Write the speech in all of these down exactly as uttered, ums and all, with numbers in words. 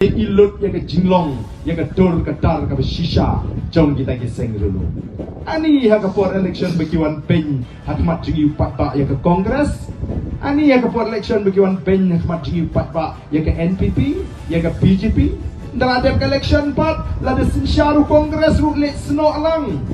I lut ïa ka jinglong, ïa ka dur ka dar kaba shisha jong kita ki seng riewlum. Ani ha ka por election ba ki wan beiñ ha khmat jong i u paidbah ïa ka Congress. Ani ha ka por election ba ki wan beiñ ha khmat jong i u paidbah ïa ka N P P, ïa ka B J P. Ynda la dep ka election pat, lada synshar u Congress ruh leit snoh lang.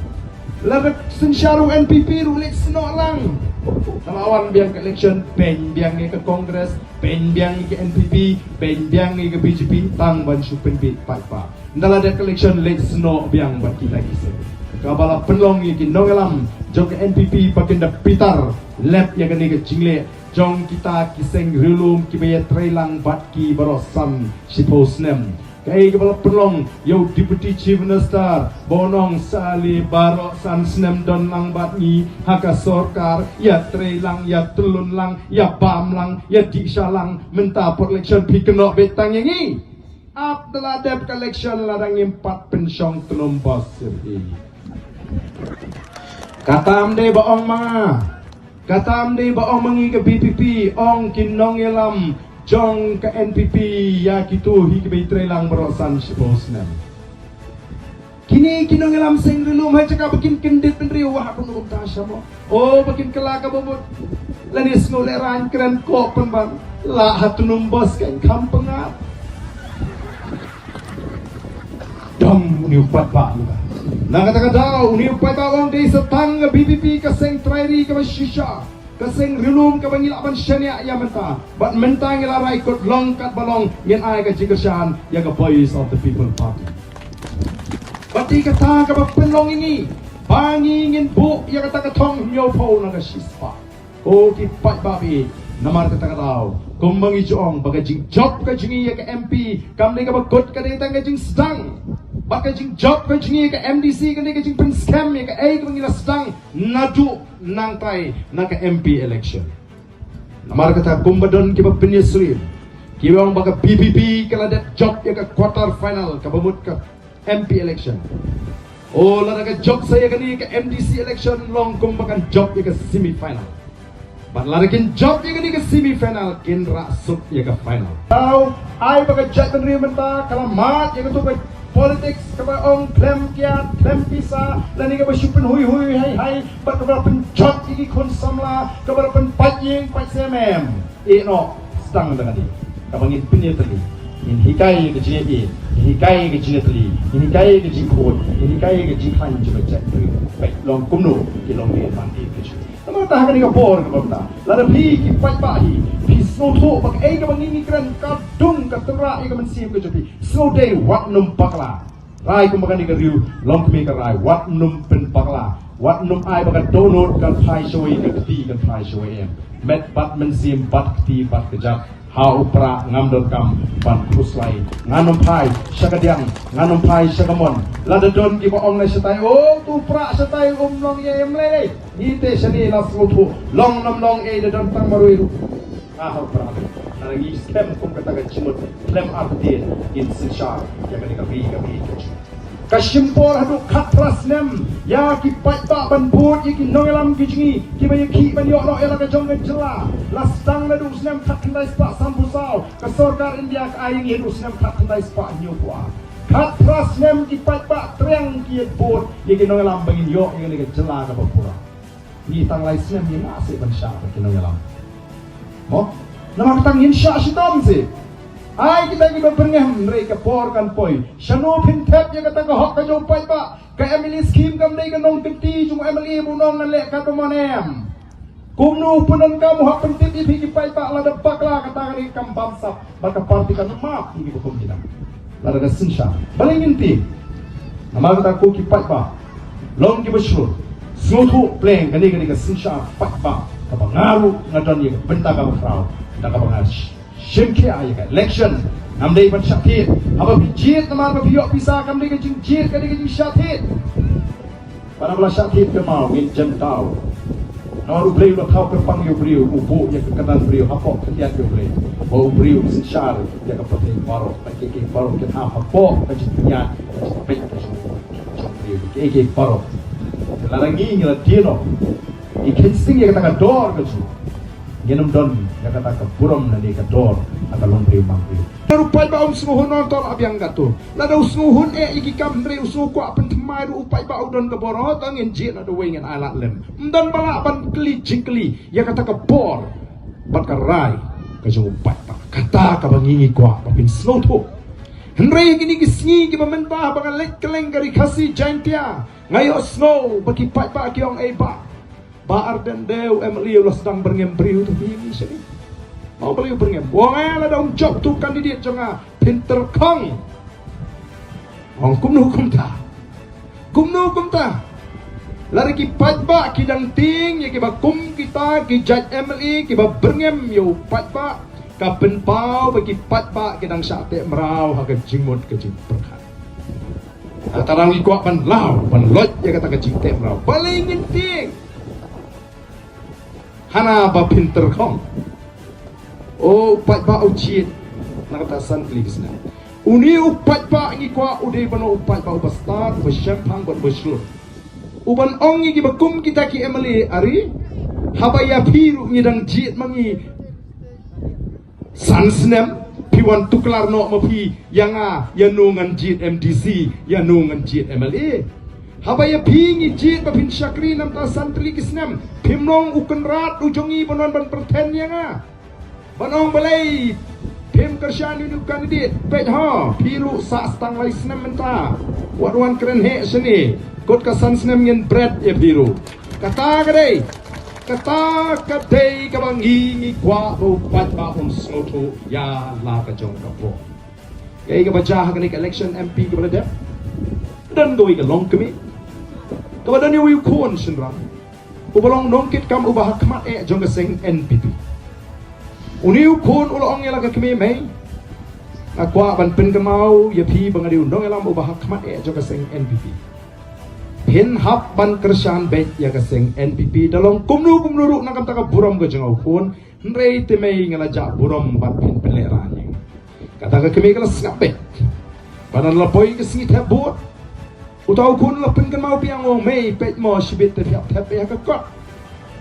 Lada synshar u N P P ruh leit snoh lang. Ynda la wan biang ka election, beiñ biang ïa ka Congress, beiñ biang ïa ka N P P, beiñ biang ïa ka B J P, tang ban shu pynbeit paidbah. Ynda la dep ka election leit snoh biang bad kita ki seng. Kaba la pynlong ïa ki nongïalam jong ka N P P ba kin da pitar lep ïa kane ka jingleh jong kita ki seng riewlum kiba ïatreilang bad ki baroh san shiphew snem. Kaei kaba la pynlong ïa u Deputy Chief Minister ba u ong sa lei baroh san snem don lang bad ngi ha ka sorkar, ïatreilang, ïatyllun lang, ïabam lang, ïadih sha lang, mynta por election phi kynnoh beit tang ïa ngi. Ap da la dep ka election lada ngim pat pynshong tnum bos syrhi. Katam dei ba ong ma nga. Katam dei ba ong ma ngi ka B P P, ong ki nongïalam jong ka N P P ïa kito hi kiba ïatreilang baroh san shiphew snem. Kine ki nongïalam seng riewlum ha jaka ba kin kyndit bynriew wah kumno kumta sha mo. O ba kin kylla kaba mut. Lane sngew lehraiñ kren koh pynban. Lah ha tnum bos kan kham pyngat. Dom une u paidbah. Na kata ka daw une u paidbah u ong dei sa tang ka B P P ka seng trai ri kaba shisha. Ka seng riewlum kaba ngi lah ban shaniah ïa mynta. Bad mynta ngi la rai kut long katba long ngin ai ka jingkyrshan ïa ka Voice of the People Party. Bad dei kata kaba pynlong ïa ngi ba ngi ngin buh ïa kata ka thong hynñiewphew na ka shispah. Ko ki paidbah, namar kata ka daw kumba ngi ju ong ba ka jingjop ka jong ngi ïa ka M P kam dei kaba kut, ka dei tang ka jingsdang. Bad ka jingjop ka jong ngi ïa ka M D C ka dei ka jingpynskhem ïa kaei kaba ngi la sdang naduh nangtai na ka M P election. Namar kata kumba don kiba pynïasyriem, kiba ong ba ka B P P ka la dep jop ïa ka quarter final kaba mut ka M P election. O lada ka jop sa ïa kane ka M D C election long kumba kan jop ïa ka semi final. Bad lada kin jop ïa kane ka semi final kin rah suk ïa ka final. Tau ai ba ka jaitbynriew mynta ka la mad ïa katu ka politics kaba ong khlem kiad khlem pisa lane kaba shu pynhui hui hai hai bad kaba la pynjot ïa ki khun samla kaba la pynpait ïing pait sem. Ïeh noh, sdang da kane. Kaba ngin pynïatylli, ngin hikai ïa ka jingïeit, ngin hikai ïa ka jingïatylli, ngin hikai ïa ka jingkhuid, ngin hikai ïa ka jingkhlaiñ jong ka jaitbynriew. Peit long kumno ki longdien mandien ka jong ngi. Namar kata ha kane ka por kaba mynta, lada phi ki paidbah hi phi sngewthuh ba kaei kaba ngi ngi kren ka dung ka tynrah ïa ka mynsiem ka jong phi, sngewdei wat nym bakla. Rai kumba kane ka riew long kmie ka rai, wat nym pynbakla, wat nym ai ba ka dohnud kan phai shawei, ka kti kan phai shawei, em. Met bad mynsiem bad kti bad kjat. Ha u Prah ngam donkam ban khuslai. Ngan ym phai sha ka diang, ngan ym phai sha ka mon. Lada don kiba ong na shatai, o tu Prah shatai um long ïa em lei lei. Ngi te shane la sngewthuh, long nam long ei da don tang marwei ruh. Nga ha u Prah, lada ngi skhem kum kata ka jingmut khlem artatien ngin synshar ïa kane ka ri ka ri ka jong ngi. Ka shim por haduh khatphra snem ïa ki paidbah ban bud ïa ki nongïalam ki jong ngi kiba ïakhih ban ïoh noh ïa la ka jong ka jylla. La sdang naduh u snem khatkhyndai spah sanphew saw, ka sorkar India ka ai ïa ngi haduh u snem khatkhyndai spah hynñiewphew ar. Khatphra snem ki paidbah triang ki ïa bud ïa ki nongïalam ba ngin ïoh ïa kane ka jylla kaba pura. Ngi tang lai snem ngi lah seh ban shah bad ki nongïalam. Mo? Namar kata ngin shah shitom seh. Ai kita kiba byrngem hynrei ka por kan poi. Shano phin thep ïa kata ka hok ka jong u paidbah? Ka M L A scheme kam dei ka nongkynti jong u M L A ba u ong ngan leh katba mon, em. Kumno u pyndonkam u hap pyntip ïa phi ki paidbah, lada bakla kata ka dei kam bamsap. Bad ka party kan map ïa kiba kum kita. Lada ka synshar balei ngin tieng? Namar kata ko ki paidbah, long kiba shlur, sngewthuh pleng kane, kane ka synshar paidbah kaba nga ruh nga don ïa ka bynta kaba khraw da kaba nga sh-, shim khia ïa ka election. Ngam dei ban shah thied. Haba phi jied namar ba phi ïoh pisa kam dei ka jingjied, ka dei ka jingshah thied. Ba na ba la shah thied ka maw ngin jem thaw. Namar U Blei u la thaw kyrpang ïa u briew, u buh ïa ka kyrdan briew hapoh khyndiat ïa U Blei. Ba u briew u synshar ïa ka pyrthei baroh, ba kiei kiei baroh kin hap hapoh ka jingpynïaid, ka jingpeit ka jong u briew, kiei kiei baroh. Lada ngi ngi la die noh, ngi kheiñ sting ïa kata ka dor ka jong u, ngin ym don ïa kata ka burom lane ka dor Ata long briew mang briew. Lada u paidbah um sngewhun, nongtol a biang katto. Lada u sngewhun eh ïa ki kam hynrei u sngewkwah pynthymmai ruh u paidbah u don ka bor, tang ngin jied, lada wei ngin ailad lem. Ym don ba lah ban kylli jingkylli ïa kata ka bor bad ka rai ka jong u paidbah. Kata kaba ngi ngi kwah ba phin sngewthuh. Hynrei ha kine ki sngi kiba mynta ba nga leit kylleng ka Ri Khasi Jaintia, nga ïohsngew ba ki paidbah ki ong, ei bah, Bah Ardent de, u M L A u la sdang byrngem briew, te phi ïa ngi shane. Ong balei u byrngem? U ong, eh, lada um jop uto u candidate jong nga phin tyrkhong. Ong kumno kumta? Kumno kumta? Lada ki paidbah ki dang tieng ïa kiba kum kita ki jait M L A kiba byrngem ïa u paidbah, ka pynpaw ba ki paidbah ki dang shah teh mraw ha ka jingmut ka jingpyrkhat. Kata ngi kwah ban law ban loit ïa kata ka jingteh mraw. Balei ngin tieng? Hana ba phin tyrkhong. U paidbah u jied na kata san tylli ki snem. Une u paidbah ngi kwah u dei ban long u paidbah uba stad, uba shemphang bad uba shlur. U ban ong ïa kiba kum kita ki M L A, ari, haba ïa phi ruh ngi dang jied ma ngi san snem, phi wan tuklar noh ma phi ïa nga, ïano ngan jied M D C, ïano ngan jied M L A. Haba ïa phi ngi jied ba phin shakri na bynta san tylli ki snem, phim long u kynrad u jong ngi ban wan ban pyrthen ïa nga, ban ong balei phim kyrshan ïa une u candidate? Peit ho, phi ruh sah tang lai snem mynta, wat wan kren heh shane. Kut ka san snem ngin bret ïa phi ruh. Kata ka dei, kata ka dei kaba ngi ngi kwah ba u paidbah un sngewthuh ïa la ka jong ka por. Kaei kaba jia ha kane ka election M P kaba la dep? Don kawei ka longkmie kaba don ïa uwei u khun shynrang uba long nongkitkam uba ha khmat eh jong ka seng N P P. Une u khun u la ong ïa la ka kmie, mei, nga kwah ban pynkynmaw ïa phi ba nga dei u nongïalam uba ha khmat eh jong ka seng N P P. Phin hap ban kyrshan beit ïa ka seng N P P, da long kumno kumno ruh na ka bynta ka burom ka jong u khun. Hynrei te mei, nga la jah burom bad phin pynlehraiñ ïa nga. Kata ka kmie ka la sngap beit. Bad haba la poi ka sngi thep vote, uta u khun u la pynkynmaw biang, ong, mei, peit mo, shibit te phi hap thep beit ha ka kot.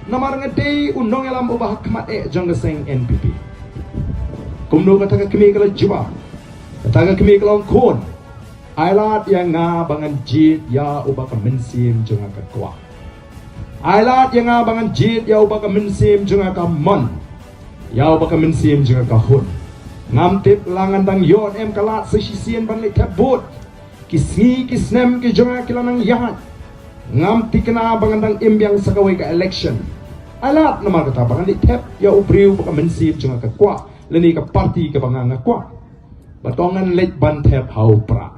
Namar nga dei u nongïalam uba ha khmat eh jong ka seng N P P. Kumno kata ka kmie ka la jubab? Kata ka kmie ka la ong, khun, ai lad ïa nga ba ngan jied ïa uba ka mynsiem jong nga ka kwah. Ai lad ïa nga ba ngan jied ïa uba ka mynsiem jong nga ka mon, ïa uba ka mynsiem jong nga ka hun. Ngam tip la ngan dang ïoh ne em ka lad sa shisien ban leit thep vote. Ki sngi ki snem ki jong nga ki la nang ïaid. Ngam thikna ba ngan dang im biang sa kawei ka election. Ai lad namar kata ba ngan leit thep ïa u briew ba ka mynsiem jong nga ka kwah, lane ka party kaba nga nga kwah. Bad ko ngan leit ban thep ha u Prah.